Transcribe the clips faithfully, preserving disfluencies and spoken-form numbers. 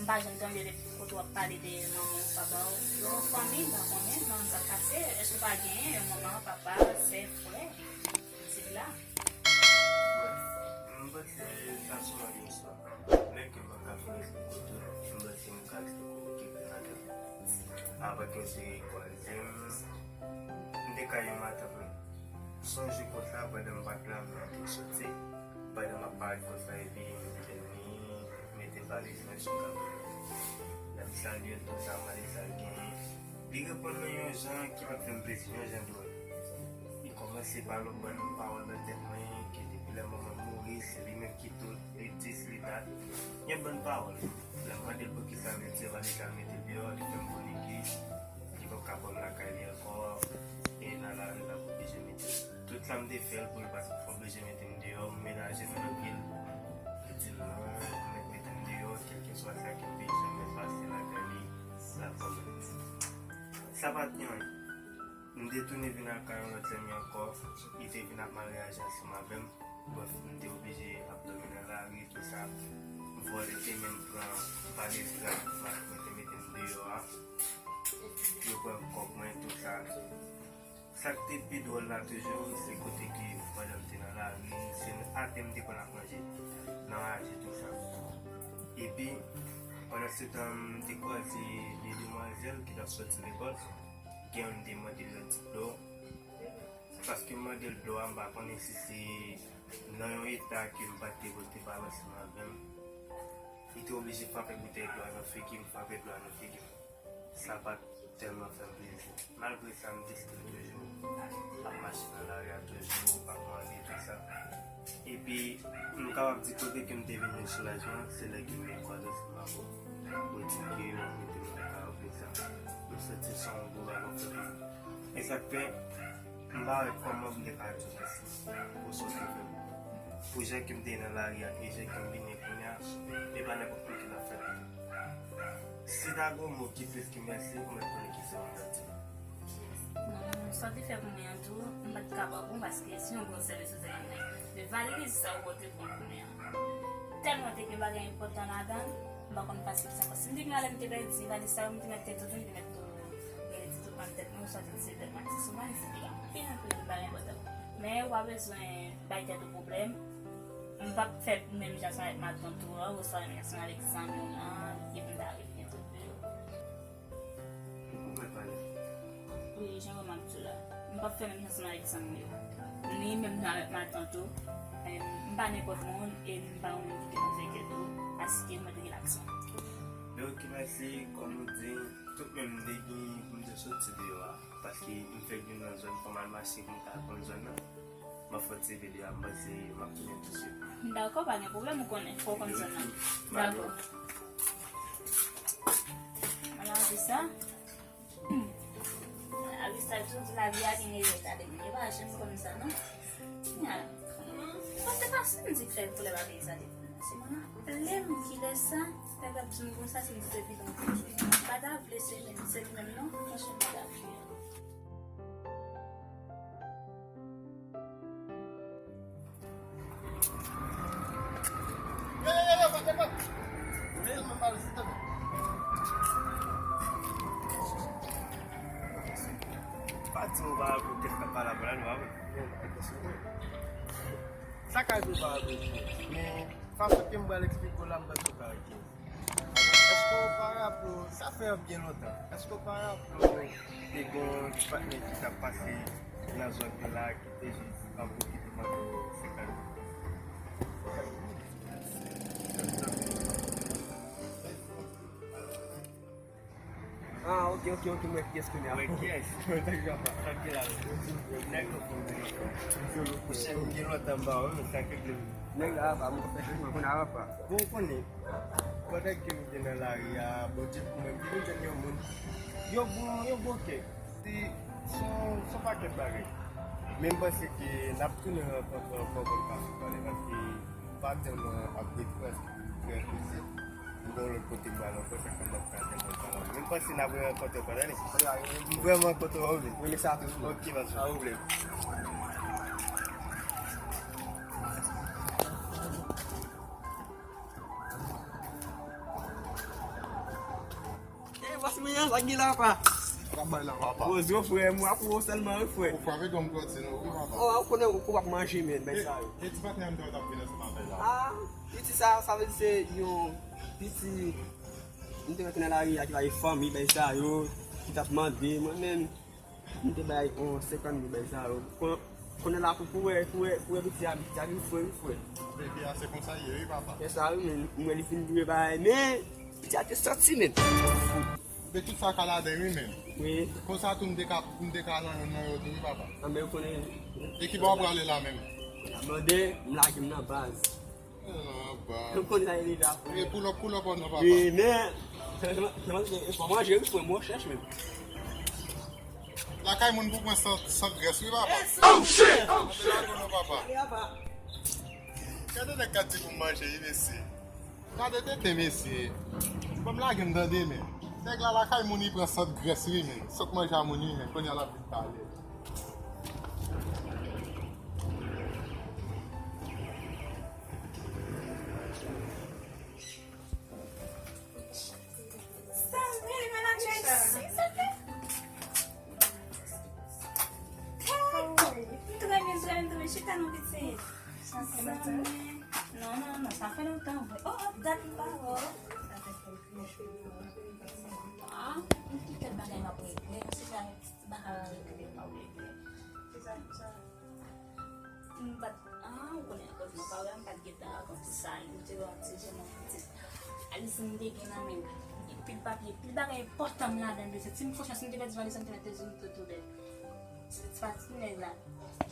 pa janm tande de kote w ap pale de manman w, papa w. Yo fanmi, m pa konnen nan sa k pase. Èske w pa genyen yon manman, papa, sè, frè, sila? M panse sa sou yon istwa. Nèg yo pa ka fin esplike w tout, m panse m ka esplike w kèk ladan. Apre ke se kwaze m, m te kay yon matant mwen. Sonje konsa, pandan m pa t la, m te soti. Pandan m ap parèt konsa, epi m vin li mete valiz mwen sou kanpe. L ap salye l, tout sa, mande sa l genyen. Li reponn mwen yon jan ki pa t fè m plezi, yon jan dwòl. Li kòmanse pale yon bann pawòl nan tèt mwen, ke depi lè manman m mouri, se li menm ki tout, li dis, li dat. Yon bann pawòl. Lè m mande l poukisa l retire valiz la, l mete l deyò, li fè m bonigi. Li p ap ka pran m lakay li ankò, e nan lari l ap oblije mete m. Tout sa m te fè l pou l pa t oblije mete m deyò, m menaje l anpil. Li di m non, ou mèt mete m deyò, kèlkeswa sa ke m bezwen, m mèt pase lakay li, l ap ban mwen. Sa pa t gen anyen. M te tounen vin al kay yon lòt zanmi ankò, li te vin ap maryaje ansanm avè m. Brèf, m te oblije ap dòmi nan lari, tout sa. Vòlè te menm pran valiz la, mwen te mete m deyò a. Yo pran kòb mwen, tout sa. Sa k te pi dwòl la toujou, se kote ke pandan m te nan lari, se atè m te konn ap manje, nan raje, tout sa. Epi, pandan se tan, m te kwaze de demwazèl ki t ap sòti lekòl, gen youn te mande l yon ti dlo. Paske m mande l dlo a, m pa konnen si se nan yon eta ke m pa t te pote balanse m avè m. Li te oblije frape boutèy dlo a nan figi m, frape dlo a nan figi m. Sa pa t tèlman fè m plezi. Malgre sa, m diskre toujou. M ap mache nan lari a toujou, m ap mande tout sa. Epi, m kapab di kote ke m te vin jwenn soulajman, se lè ke m vin kwaze ansanm avè w. Ou di ke w ap mete m nan kay ou, tout sa. M santi se yon gwo bagay w fè pou mwen. E sa k fè, m pa wè kòman m te ka di w mèsi pou sa w te fè m. Pou jan ke m te ye nan lari a, e jan ke m vin ye kounye a, e pa nenpòt moun ki t ap fè l. Si ta gen yon mo ki plis ke mèsi, ou mèt konnen ki se yon gratid. Non, sa w te fè pou mwen an tou, m pa t ka pa bon, paske se yon bon sèvis ou te rann mwen. Men valiz sa ou pote pou mwen an, tèlman te gen bagay enpòtan ladan l, m pa konn pase ki sa ankò. Si m te gen alè, m te pèdi valiz sa yo, m te mèt te toutou, m te mèt tou rete toutou nan tèt mwen, oswa te tire tèt mwen. Se souvan, se te anpil, anpil bagay enpòtan. Men ou pa bezwen bay tèt ou pwoblèm. M p ap fè menm jan ansanm avèk matant ou an, oswa menm jan ansanm avèk zanmi w lan, epi m ta revyen tout pou yo. Ou mèt pale. Wi, jan w wè m ap di w la. M p ap fè menm jan ansanm avèk zanmi yo. Ni menm jan avèk matant ou. Em, m pa nenpòt moun, e m pa yon moun ki te konn fè kè tou, paske mwen te gen laksyon. Men oke, mèsi, kòm ou di, tout menm m te gen pou m te soti deyò a, paske m fèk vin nan zòn, fò m al mache pou m ka konn zòn nan. M ap fè ti videyo a, m panse m ap tounen tousuit. Dakò, pa gen pwoblèm, ou konnen, fò w konn zòn nan. Dakò. Ala, Avisa. Hmm. Avisa, toujou di lavi a gen erè, gade, men yo pa janm konn sa, non. Nya. Bon, se pa si m di fè koulè pa peye sa depi. Se mwen aple m ki lè sa, lè l ap di m konsa, se m di se bidon. M pa ta vle se menm, se li menm, non. Franchman, m pa ta vle. Pa di m ou pa rapele w te fè pale avè l, nou pa vre? Sa ka rive w pa rapele l, men fason ke m pral eksplike w la, m panse w ka reteni. Èske w pa raple w, sa fè byen lontan, èske w pa raple w te gen yon ti patnè ki t ap pase nan zòn yo la, ki te jis ap okipe pandan senkant jou? Ah, ok, ok, ok, m wè kiyès kounye a. Ou wè kiyès? Mwen te jwa pa. Sa ki la, nèg yo fò vini. Monchè, m gen lontan m pa wè, men sa ki vle. Nèg la pa, mwen fè mwen konn a pa. Bon, ou konnen, pandan ke m te nan lari a, Bondye pou mwen, m te vin jwenn yon moun. Yo bon, yo bon kè. Se, se yon, se yon pakèt bagay. Men m panse ke n ap tounen rankontre ankò pou n ka fè pale, paske m pa tèlman ap retwè, paske m trè prese. M gen yon lòt kote m pral ankò, sa fè m p ap ka tèlman pale. Men m panse n ap rankontre ankò, tande. M vrèman kontan wè w vin. Wi, men sa tou. Ok, pa de pwoblèm. Sa pwoblèm. Nèg yo fò vini. Sa k gen la, papa? Sa bay la, papa? Poze w, frè, m ap wè w sèlman, wi, frè. Ou frape dwòm twòti nou, wi, papa. Oh, ou konnen ou p ap manje, men, bay sa yo. E ti patnè m t ap vin ansanm avè l la. Ah, piti sa, sa vle di se yon piti, m te wè ki nan lari a, ki pa gen fanmi, bay sa yo, ki t ap mande, mwen menm, m te bay yon senkant mil, bay sa yo. Kon-, konnen la pou, pou wè, pou wè, pou wè piti a, piti a vin fre, wi, frè. Bebe a, se konsa ye, wi, papa. Se sa, wi, men, m wè li fin dwe bagay, men, piti a te soti, men. Be tout sa ka ladan wi, men. Wi. Konsa tou m te ka, m te ka nan youn nan yo tou, wi, papa. Anben, ou konnen. E ki bò w prale la menm? Mande, m lage m nan baz. Nan baz. Ou konnen sa e deja. E pull up, pull up non, papa. Wi, men. Fò manje, wi, frè, mwen chèch menm. Lakay moun pou pran sant, sant grès, wi, papa. Oh, shit! Oh, shit! Lage non, papa. Gade nèg k ap di pou m manje, wi, mesye. Gade tete, mesye. Ban m lage m tande, men. Nèg la lakay moun, li pran sant grès, wi, men. Sant manje a moun, wi, men. Kounye a l ap vin pale. Sa vre, men la jwenn si sa fè. Hey, m tou renmen, m tou renmen, m tou renmen chita non, pitit. Sa fè lontan. Non, non, non, sa fè lontan vre. Oh, oh, dat m pa wè w. Sa fè kèlke jou. Ah, m tout kèk bagay m ap regle. Se sa, ti bagay m ap regle, m ap regle. Se sa, se sa. M pa t, ah, ou konnen ankò, m pa wè, m pa t gentan avanse sa, m te wè yon ti jèn pitit. Alice m te gen nan men m. Pil papye, pil bagay enpòtan m ladan l, mesye. Si m fè chans, m te pèdi valiz la, m te mete zòn tout ouvè. Se ti pati nèg la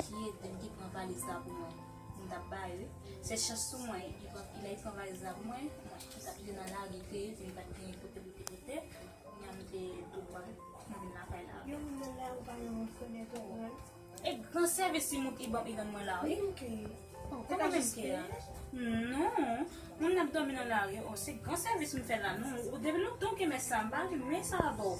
ki ede m, ki pran valiz la pou mwen. M t ap bay, wi. Se chans sou mwen, li pran, lè li pran valiz la pou mwen, mwen, m t ap rete nan lari, te, m pa t gen kote pou te rete. Kounye a m te tou pran, m vin lakay la. Yon moun nan la, ou pa yon fenèt ou pran. E gran sèvis li mout, li ban, li rann mwen la, wi. Wi, ok. Kòman menm ke a? Non. Moun nan ap dòmi nan lari, oh, se gran sèvis m fè la, non. Ou depi lontan ou kenbe sa, m pa renmen sa a ba w.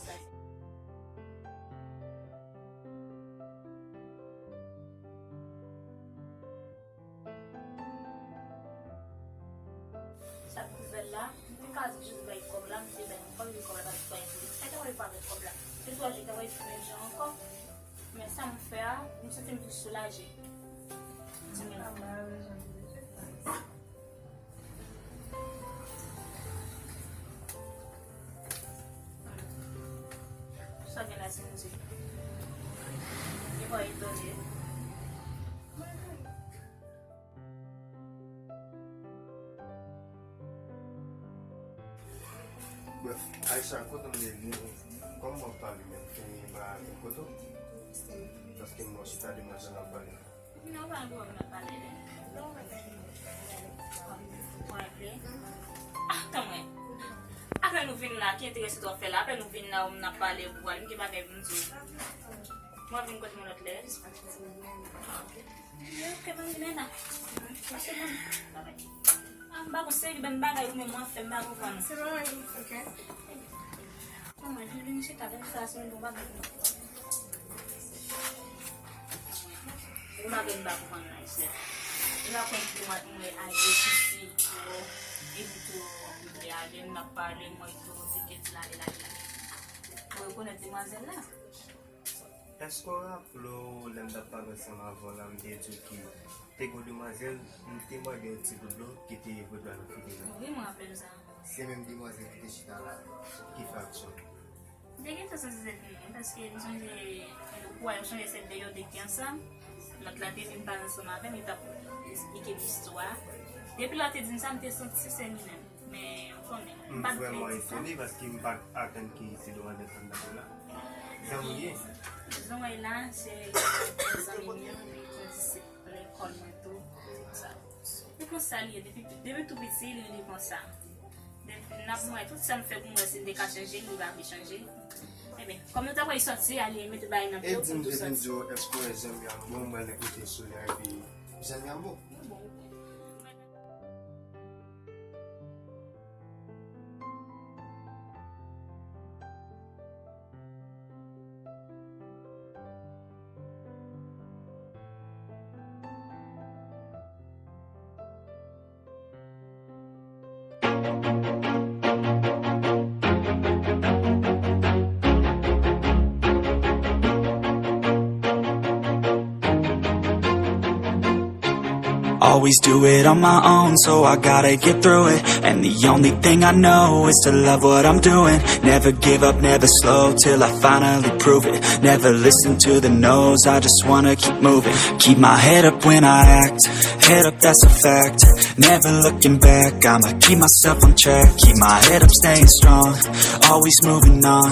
Sa pou fè la, m te ka jis bay kòb la, m te bay yon kòb, epi kòb la pa t bay pou li. Sa te wè pa avèk kòb la. Se twa jou te wè menm jan ankò. Men sa m fè a, m santi m pi soulaje. Di men. Sa gen la, Cindy? Li pa etone. Bref, Aisha, kote m te vin? Kòman w ap pale menm? Fini ba kote w? Paske m wè w chita de mwen jan w ap pale. Non, pa nan pwoblèm nan pale, non. Ou raple? Ah, tann mwen. Apre nou vin la, ki enterese w ap fè la? Apre nou vin la, ou m nan pale, ou pral, m gen bagay pou m di w. Mwen vin kote mwen lòt lè. Ok, ban m vin la. Pase ban m. Ah, m pa konn se ki bann bagay ou menm w ap fè, m pa konprann. Se pa yon, ok. Kòman, vin, vin chita, vin fè asanm bon bagay. Ou pa gen ba pou pran nan islè. Ou pa konn pou mwen, mwen aje isi, tou, epi tou, mwen aje, m ap pale, mwen tou, di ke di lale, lale, lale. Mwen rekonèt demwazèl la. Èske w raple w lè m t ap pale ansanm avè w la, m te di w ki te gen yon demwazèl, m te mande yon ti gout dlo ki te voye dlo a nan figi l la? Wi, mwen raple m sa. Se menm demwazèl ki te chita la, ki fè aksyon. M te gentan santi se te li, paske m sonje, ou wè, m sonje se de yo te ki ansanm. Lòt la te vin pale ansanm avè m, li t ap esplike m istwa. Depi lè w te di m sa, m te santi se li menm. Men, ou konnen, m pa t vle di sa. M vrèman etone paske m pa t atann ki se demwazèl sa m t ap di la. Zanmi w ye? Zanmi la, se yon zanmi m, li kondisip lekòl mwen tou, sa. Se konsa li ye, depi, depi tou piti, li, li konsa. Depi n ap mwen, tout sa m fè pou mwen, si m te ka chanje, li pa vle chanje. Ebyen, kòm nou ta pral sòti, ale mete bagay nan pye w, pou nou sòti. E di m, e di m, èske w wè zanmi a bon, mwen lè kote sou li a, epi zanmi a bon. Always do it on my own, so I gotta get through it. And the only thing I know is to love what I'm doing. Never give up, never slow till I finally prove it. Never listen to the no's, I just wanna keep moving. Keep my head up when I act, head up, that's a fact. Never looking back, I'ma keep myself on track. Keep my head up, staying strong, always moving on.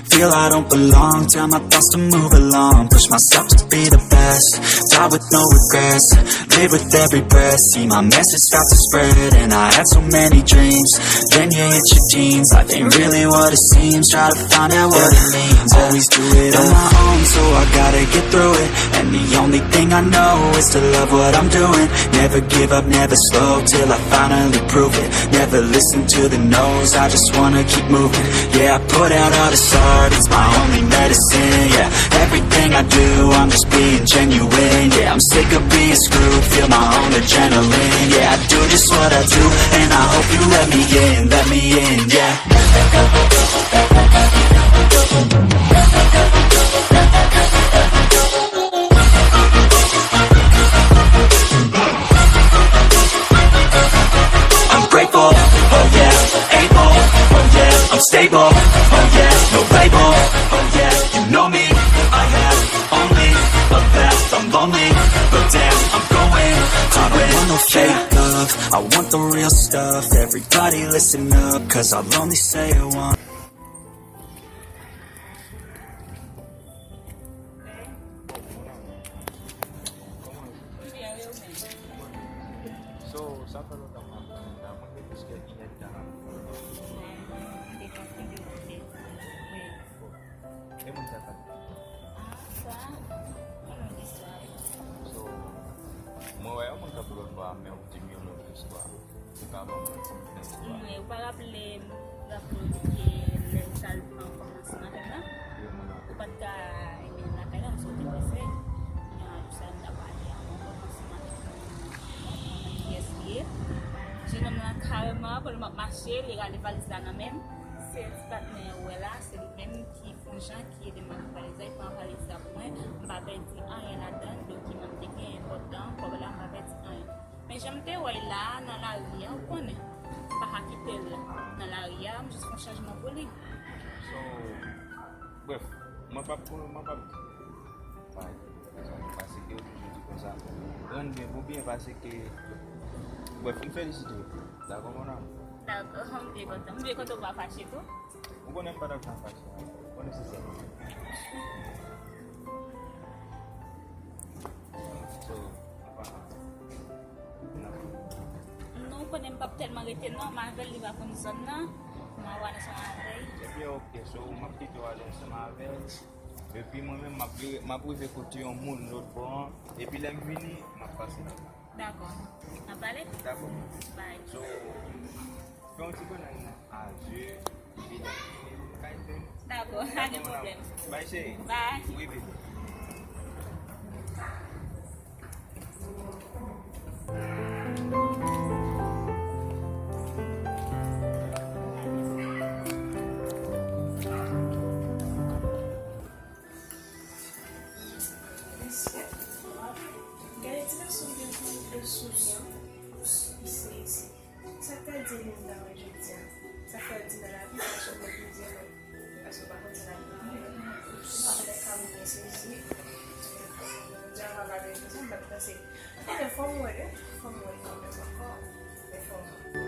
Feel I don't belong, tell my thoughts to move along. Push myself to be the best, die with no regrets. Live with every breath, see my message start to spread. And I had so many dreams, then you hit your teens. Life ain't really what it seems, try to find out what it means. Always do it on my own, so I gotta get through it. And the only thing I know is to love what I'm doing. Never give up, never slow till I finally prove it. Never listen to the no's, I just wanna keep moving. Yeah, I put out all this art, it's my only medicine. Yeah, everything I do, I'm just being genuine. Yeah, I'm sick of being screwed, feel my own adrenaline. Yeah, I do just what I do, and I hope you let me in, let me in, yeah. I'm grateful, oh yeah, able, oh yeah, I'm stable, oh yeah, no label, oh yeah, you know me, I have only a path, I'm lonely, but damn, I'm going to I don't want no fake love, I want the real stuff, everybody listen up, cause I'll only say it once. So, sa fè lontan m ap tann la, mwen gen plis ke inèdtan la. E moun sa k ap... Ah, sa, yon lòt istwa. So, mwen wè yon moun k ap lòt bò a, men ou di m yon lòt istwa. Ou ka ban mwen ti plis istwa? Mwen, ou pa raple m raple w ke lè m t al pran fòmasyon avè m nan? Ou pa t ka renmen lakay la, paske w te prese. Jan jou sa, m t ap ale a yon fòmasyon avèk yon kiyès li ye. Jennonm nan karèman, pandan m ap mache, li rale valiz la nan men m. Se ti patnè ou wè la, se li menm ki fè yon jan, ki ede m ak valiz la, li pran valiz la pou mwen. M pa pèdi anyen ladan, dokiman m te gen enpòtan, kòb la, m pa pèdi anyen. Men jan m te wè l la a nan lari a, ou konnen, m pa ka kite l nan lari a, m jis fè yon chanjman pou li. So, brèf, mwen p ap, mwen p ap bay rezon paske ou toujou di konsa. Rann byen pou byen paske, brèf, m felisite w. Dakò, mon amour? Dakò, m byen kontan. M byen kontan ou pa fache tou. Ou konnen m pa t ap janm fache avè w. Ou konnen se sèl. So, apa. Non, ou konnen m p ap tèlman rete non, m avè l, li va konn zòn nan. M a w al ansanm avè l. Ebyen, oke, so, m ap kite w ale ansanm avè l. Epi mwen menm, m ap vire, m ap rive kote yon moun lòt bò an. Epi lè m vini, m ap pase la. Dakò. N ap pale? Dakò. Bye. So, fè yon ti bannann a je, epi lè m vini, m kay fè. Dakò, pa gen pwoblèm. Bye, cheri. Bye. Wi, baby. Gade ti gason m gen pou l souri an. Isi, isi. Sa k fè l di moun nan mwen jodi a? Sa k fè l di nan lavi sa, chak lè pou l di anyen? Paske w pa konn sa l ap di. Ou pa konn ka moun nan sezi. Jodi a, w pa pale konsa, m pa t panse. Anfen, fò m wè, fò m wè kanmenm ankò. Men fò m wè.